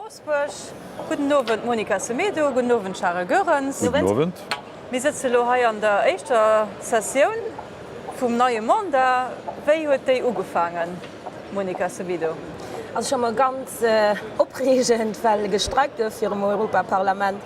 Stroossbuerg. Gudden Owend Monica Semedo, gudden Owend Charel Goerens. Gudden Owend. Mir sëtze lo hei an der éischter Sessioun vum neie Mandat. Wéi huet déi ugefaangen, Monica Semedo? Also scho mol ganz opreegend, well gestreikt gouf virum Europaparlament.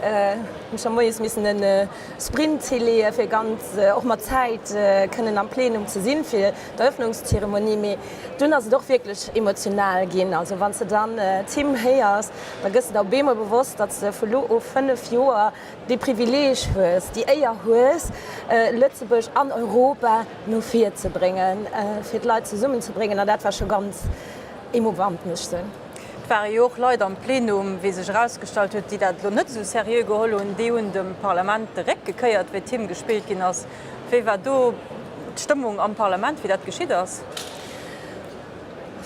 Hunn scho moies missen e Sprint hileeë fir ganz och mat Zäit kënnen am Plenum ze sinn fir d'Eröffnungszeremonie. Mee dunn ass et och wierklech emotional ginn. Also wann s de dann d'Hymn héiers, da gëss de der op eemol bewosst, datt s de vu lo u 5 Joer dee Privileeg hues, déi Éier hues, Lëtzebuerg an Europa no vir ze bréngen, fir d'Leit zesummen ze bréngen. An dat war scho ganz emouvant, muss ech soen. Et ware jo och Leit am Plenum, wéi sech erausgestallt huet, déi dat elo net esou seriö geholl hunn. Déi hunn dem Parlament de Réck gekéiert, wéi d'Hymn gespillt ginn ass. Wéi war do d'Stëmmung am Parlament, wéi dat geschitt ass?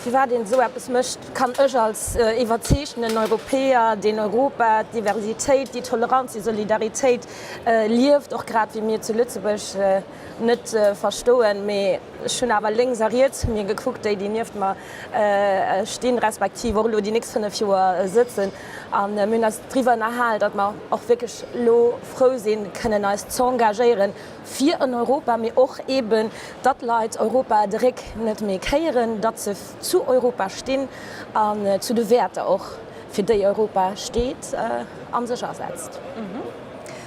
Firwat een esou eppes mécht, kann ech als iwwerzeegtenen Europäer, deen Europa, d'Diversitéit, déi Toleranz, déi Solidaritéit lieft, och grad wéi mir zu Lëtzebuerg, net verstoen. Mee ech hunn awer lénks a riets vu mir gekuckt, déi, déi nieft mer stinn, respektiv och elo déi nächst 5 Joer sëtzen, a mir hunn eis driwwer ënnerhal, datt mer och wierklech elo frou sinn, kënnen eis z'engagéieren fir en Europa, mee och eeben, datt d'Leit Europa de Réck net méi kéieren, datt se zu Europa stinn an zu de Wäerter och, fir déi Europa steet a sech asetzt.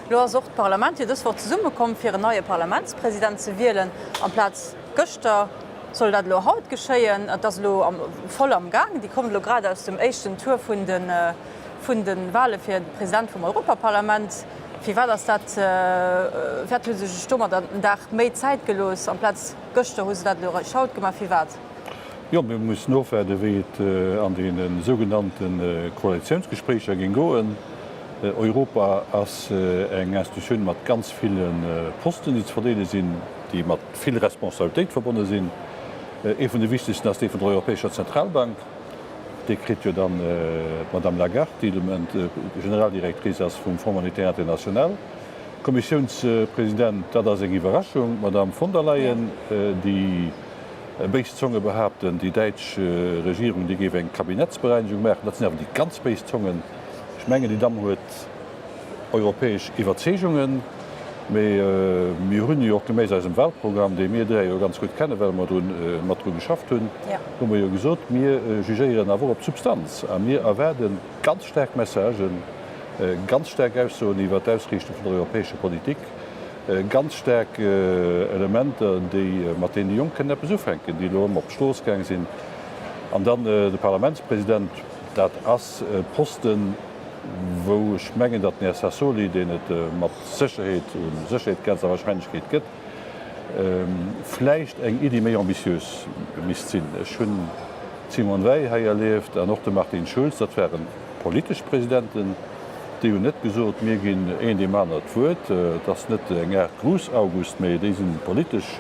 Elo ass och d'Parlament jo dës Woch zesummekomm, fir en neie Parlamentspresident ze wielen. Amplaz gëschter soll dat elo haut geschéien. Et ass elo voll am Gaang. Déi kommt elo grad aus dem éischten Tour vun de vun de Wahle fir de President vum Europaparlament. Firwat ass dat, firwat hu se sech domadder en Dag méi Zäit gelooss, amplaz gëschter hu se dat elo eréischt haut gemaach? Firwat? Jo, mir mussen ofwaarden, wéi et an deene sougenannte Koalitiounsgespréicher géing goen. Europa ass eng Institutioun mat ganz ville Posten, déi ze verdeele sinn, déi mat vill Responsabilitéit verbonne sinn. Ee vun de wichtegsten ass dee vun der Europäescher Zentralbank. Dee kritt jo dann d'Madame Lagarde, déi de Moment Generaldirectrice ass vum Fonds monétaire international. Kommissiounspresident, dat ass eng Iwwerraschung, d'Madame von der Leyen. Déi béis Zonge behaapten, déi däitsch Regierung, déi géif eng Kabinettsbereinigung maachen. Dat sinn awer déi ganz béis Zongen. Ech mengen, déi Damm huet europäesch Iwwerzeegungen, mee mir hunn jo och geméiss eisem Wahlprogramm, dee mir dräi jo ganz gutt kennen, well mer drun mat dru geschafft hunn, hu mer jo gesot, mir jugéieren awer och op d'Substanz a mir erwaarde ganz staark Messagen, ganz staark Aussoen iwwert d'Ausriichtung vun der europäescher Politik, ganz staark Elementer, déi, mat deenen déi Jonk kënnen eppes ufänken, déi elo ëmmer op d'Strooss gaang sinn. An dann de Parlamentspresident, dat ass e Posten, wou ech mengen, datt den Här Sassoli, deen et mat Sécherheet, u Sécherheet grenzender Wahrscheinlechkeet gëtt, vläicht eng Iddi méi ambitiös misst sinn. Ech hunn d'Simone Veil hei erlieft an och de Martin Schulz, dat ware politesch Presidenten, déi hunn net gesot, mir ginn een deem aner d'Wuert. Et ass net eng Aart Gruß-August, mee déi si politesch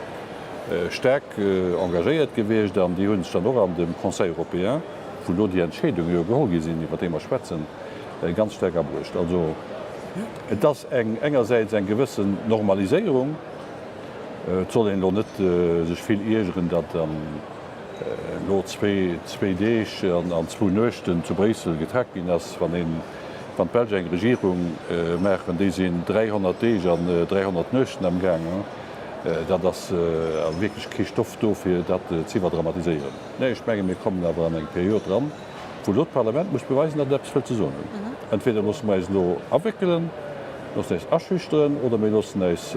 staark engagéiert gewiescht an déi hu sech dann och an dem Conseil européen, wou elo déi Entscheedunge jo geholl gi sinn, iwwer déi mer schwätzen, ganz staark abruecht. Also et ass eng engersäits eng gewëssen Normaliséierung. Et soll een elo net sech vill iergeren, datt dann elo zwee Deeg an zwou Nuechten zu Bréissel getagt ginn ass. Wann een, wann d'Belsch eng Regierung maachen, déi sinn 300 Deeg an 300 Nuechten am gaang. Dat ass wierklech kee Stoff do, fir dat z'iwwerdramatiséieren. Nee, ech menge mir kommen awer an eng Period eran, wou elo d'Parlament muss beweisen, datt et eppes wëllt ze soen hunn. Entweder loosse mer eis elo awéckelen, loossen eis aschüchteren oder mir loossen eis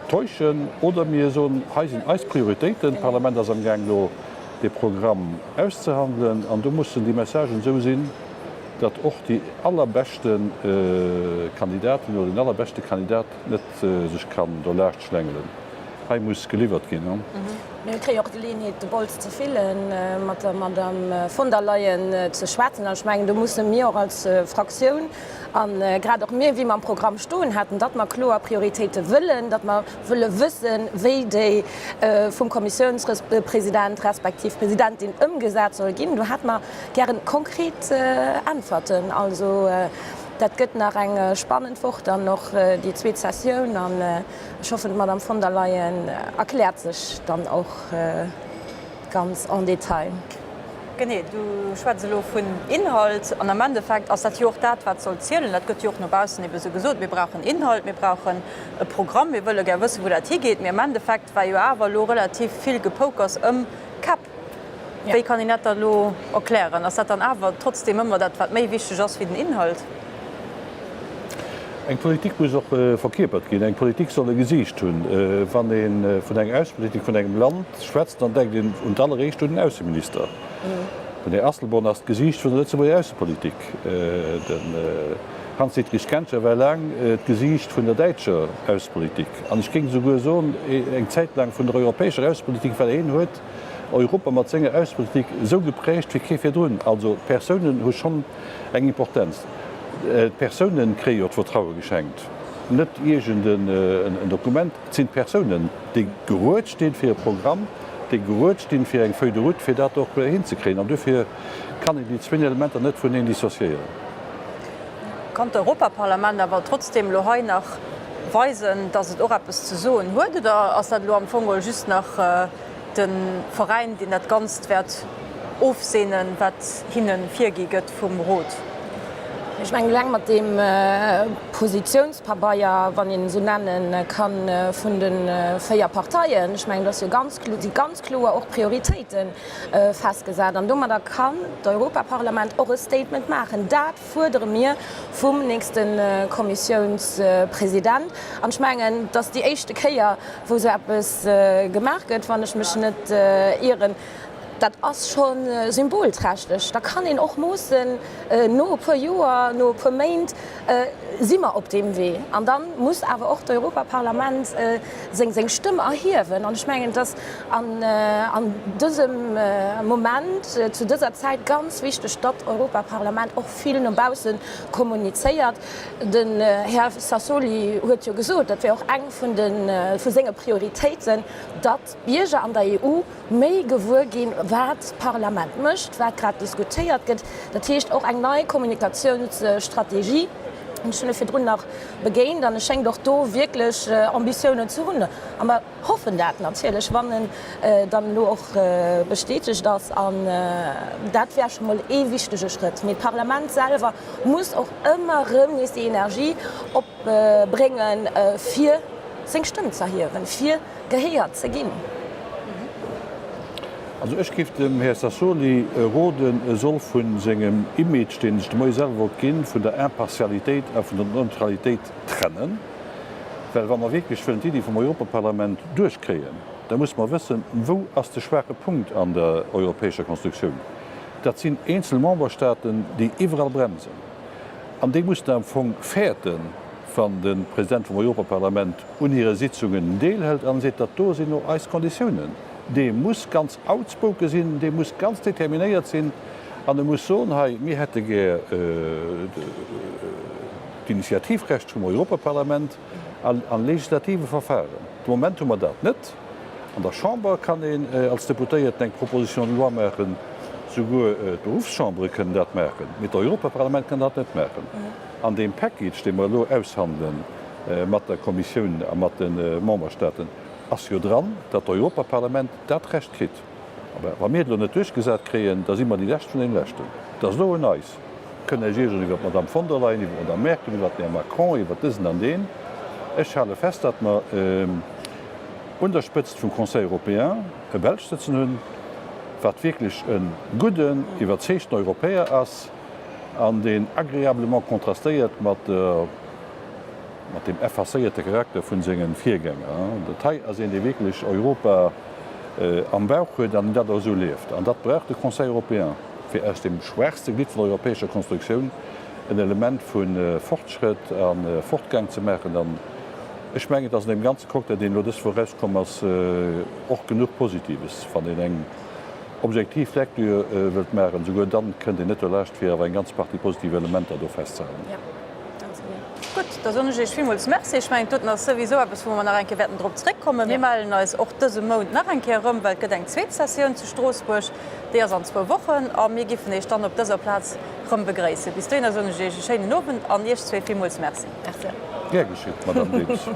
täuschen oder mir soen, hei sinn eis Prioritéiten, d'Parlament ass amgaang elo dee Programm auszehandelen an do mussen déi Messagen esou sinn, datt och déi allerbeschte Kandidatin oder deen allerbeschte Kandidat net sech kann dolaascht schlängelen. Hei muss geliwwert ginn. Mir kréie och d'Geleeënheet, de Bols ze fillen, mat der Madamm von der Leyen ze schwätzen. An ech mengen, do musse mir och als Fraktioun a grad och mir, wéi mer am Programm stoen haten, datt mer kloer Prioritéite wëllen, datt mer wëlle wëssen, wéi déi vum Kommissiounspresident respektiv Presidentin ëmgesat soll ginn. Do hätte mer gären konkret Äntwerten. Also dat gëtt nach eng spannend Woch dann och, déi zweet Sessioun. Ech hoffen, d'Madame von der Leyen erkläert sech dann och ganz en détail. Genee, du schwätz elo vun Inhalt an am Endeffekt ass dat jo och dat, wat soll zielen. Dat gëtt jo och no baussen ebe sou gesot, Mir brauchen Inhalt, mir brauchen e Programm, mir wëlle gär wëssen, wou dat higeet. Mee am Endeffekt war jo awer elo relativ vill Gepoukers ëm Käpp. Wéi kann een dat da elo erklären? Ass dat dann awer trotzdeem ëmmer dat, wat méi wichteg ass wéi den Inhalt? Eng Politik muss och verkierpert ginn. Eng Politik soll e Gesiicht hunn. Wann ee vun enger Aussepolitik vun engem Land schwätzt, dann denkt een un d'alleréischt un den Ausseminister. Den Här Asselborn ass d'Gesiicht vun der Lëtzebuerger Aussepolitik. Den Hans-Dietrich Genscher war laang d'Gesiicht vun der däitscher Aussepolitik an ech géing esouguer soen, eng Zäit laang vun der europäescher Aussepolitik, well hien huet Europa mat senger Aussepolitik esou geprägt wéi kee virdrun. Also d'Persounen hu schonn eng Importenz. D'Persounen kréie jo d'Vertraue geschenkt, net iergend en Dokument. Et sinn d'Persounen, déi gerued stinn fir e Programm, déi gerued stinn fir eng Feuille de route, fir dat och hinzekréien. An duerfir kann een déi zwéin Elementer net vuneen dissociéieren. Kann d'Europaparlament awer trotzdeem elo hei nach weisen, datt et och eppes ze soen huet, oder ass dat elo am Fong geholl just nach de Veräin, deen dat Ganzt wäert ofseenen, wat hinne virgi gëtt vum Rot. Ech mengen, eleng mat deem Positiounspabeier, wann een en esou nenne kann, vun de 4 Parteien, ech mengen, do ass jo ganz, si ganz kloer och Prioritéite festgesat. An domadder kann d'Europaparlament och e Statement maachen. Dat fuerdere mir vum nächste Kommissiounspresident. An ech mengen, et ass déi éischte Kéier, wou esou eppes gemaach gëtt, wann ech mech net ieren. Dat ass scho symbolträchteg. Da kann een och moossen, no e puer Joer, no e puer Méint, si mer op deem Wee. An da muss awer och d'Europaparlament seng Stëmm erhiewen. An ech mengen, et ass an dësem Moment, zu dëser Zäit ganz wichteg, datt d'Europaparlament och vill no bausse kommunizéiert. Den Här Sassoli huet jo gesot, dat wär och eng vun de vu senge Prioritéiten, datt d'Bierger an der EU méi gewuer ginn, wat d'Parlament mécht, wat grad diskutéiert gëtt. Dat heescht och eng nei Kommunikatiounsstrategie. Ech hunn e virdrun nach begéint an e schéngt och do wierklech Ambitiounen ze hunn. A mer hoffen dat natierlech, wann en dann elo och bestätegt ass. An dat wär scho mol ee wichtege Schrëtt. Mee d'Parlament selwer muss och ëmmer erëm nees déi Energie opbréngen, fir seng Stëmm z'erhiewen, fir gehéiert ze ginn. Also ech géif dem Här Sassoli roden, e soll vu sengem Image, deen e sech de Moie selwer wollt ginn, vun der Impartialitéit a vun der Neutralitéit trennen. Well wa mer wierklech wëllen d'Iddi vum Europaparlament duerchkréien, da musse mer wëssen, wou ass de schwaache Punkt an der europäescher Konstruktioun. Dat sinn eenzel Memberstaaten, déi iwwerall bremsen. An déi mussen am Fong fäerten, wann de President vum Europaparlament un hire Sitzungen deelhëlt an seet, dat do sinn och eis Konditiounen. Dee muss ganz outspoken sinn, dee muss ganz determinéiert sinn an e muss soen, hei, mir hätte gär d'Initiativrecht vum Europaparlament a legislative Verfahren. De Moment hu mer dat net. An der Chamber kann een als Deputéierten eng Proposition de loi maachen, souguer d'Beruffschambere kënnen dat maachen, mee d'Europaparlament kann dat net maachen. An deem Package, dee mer elo aushandelen mat der Kommissioun a mat de Memberstaaten, ass jo dran, datt d'Europaparlament dat Recht kritt. Awer wa mir et elo net duerchgesat kréien, da si mer déi Lescht vun deene Leschten. Et ass elo un eis. Kënnt Iech iergeren iwwer d'Madame von der Leyen, iwwer d'Madame Merkel, iwwer den Här Macron, iwwer dësen an deen. Ech hale fest, datt mer un der Spëtzt vum Conseil européen e Belsch sëtzen hunn, wat wierklech e gudden, iwwerzeegten Europäer ass an deen agréablement kontrastéiert mat der, mat deem effacéierte Charakter vun senge Virgänger. Dat hei ass een, dee wierklech Europa am Bauch huet an dat och esou lieft. An dat brauch de Conseil européen, fir aus dem schwaachste Glidd vun der europäescher Konstruktioun en Element vu Fortschrëtt a Fortgang ze maachen. An ech mengen, et ass an deem ganze Cocktail, deen elo dës Woch erauskomm ass, och genuch Positives, wann een eng objektiv Lecture wëllt maachen. Souguer dann kënnt een net dolaanscht, fir awer eng ganz Partie positiv Elementer do festzehalen. Gutt, da soen ech Iech villmools Merci. Ech mengen, dat doten ass souwisou eppes, wou mer nach eng Kéier wäerten drop zréckkommen. Mir mellen eis och dëse Mount nach eng Kéier erëm, well et gëtt eng zweet Sessioun zu Stroossbuerg. Déi ass an zwou Wochen a mir giffen Iech dann op dëser Plaz erëm begréissen. Bis dohinner soen ech Iech e schéinen Owend an Iech zwee villmools Merci. Merci. Gär geschitt, Madamm Debs.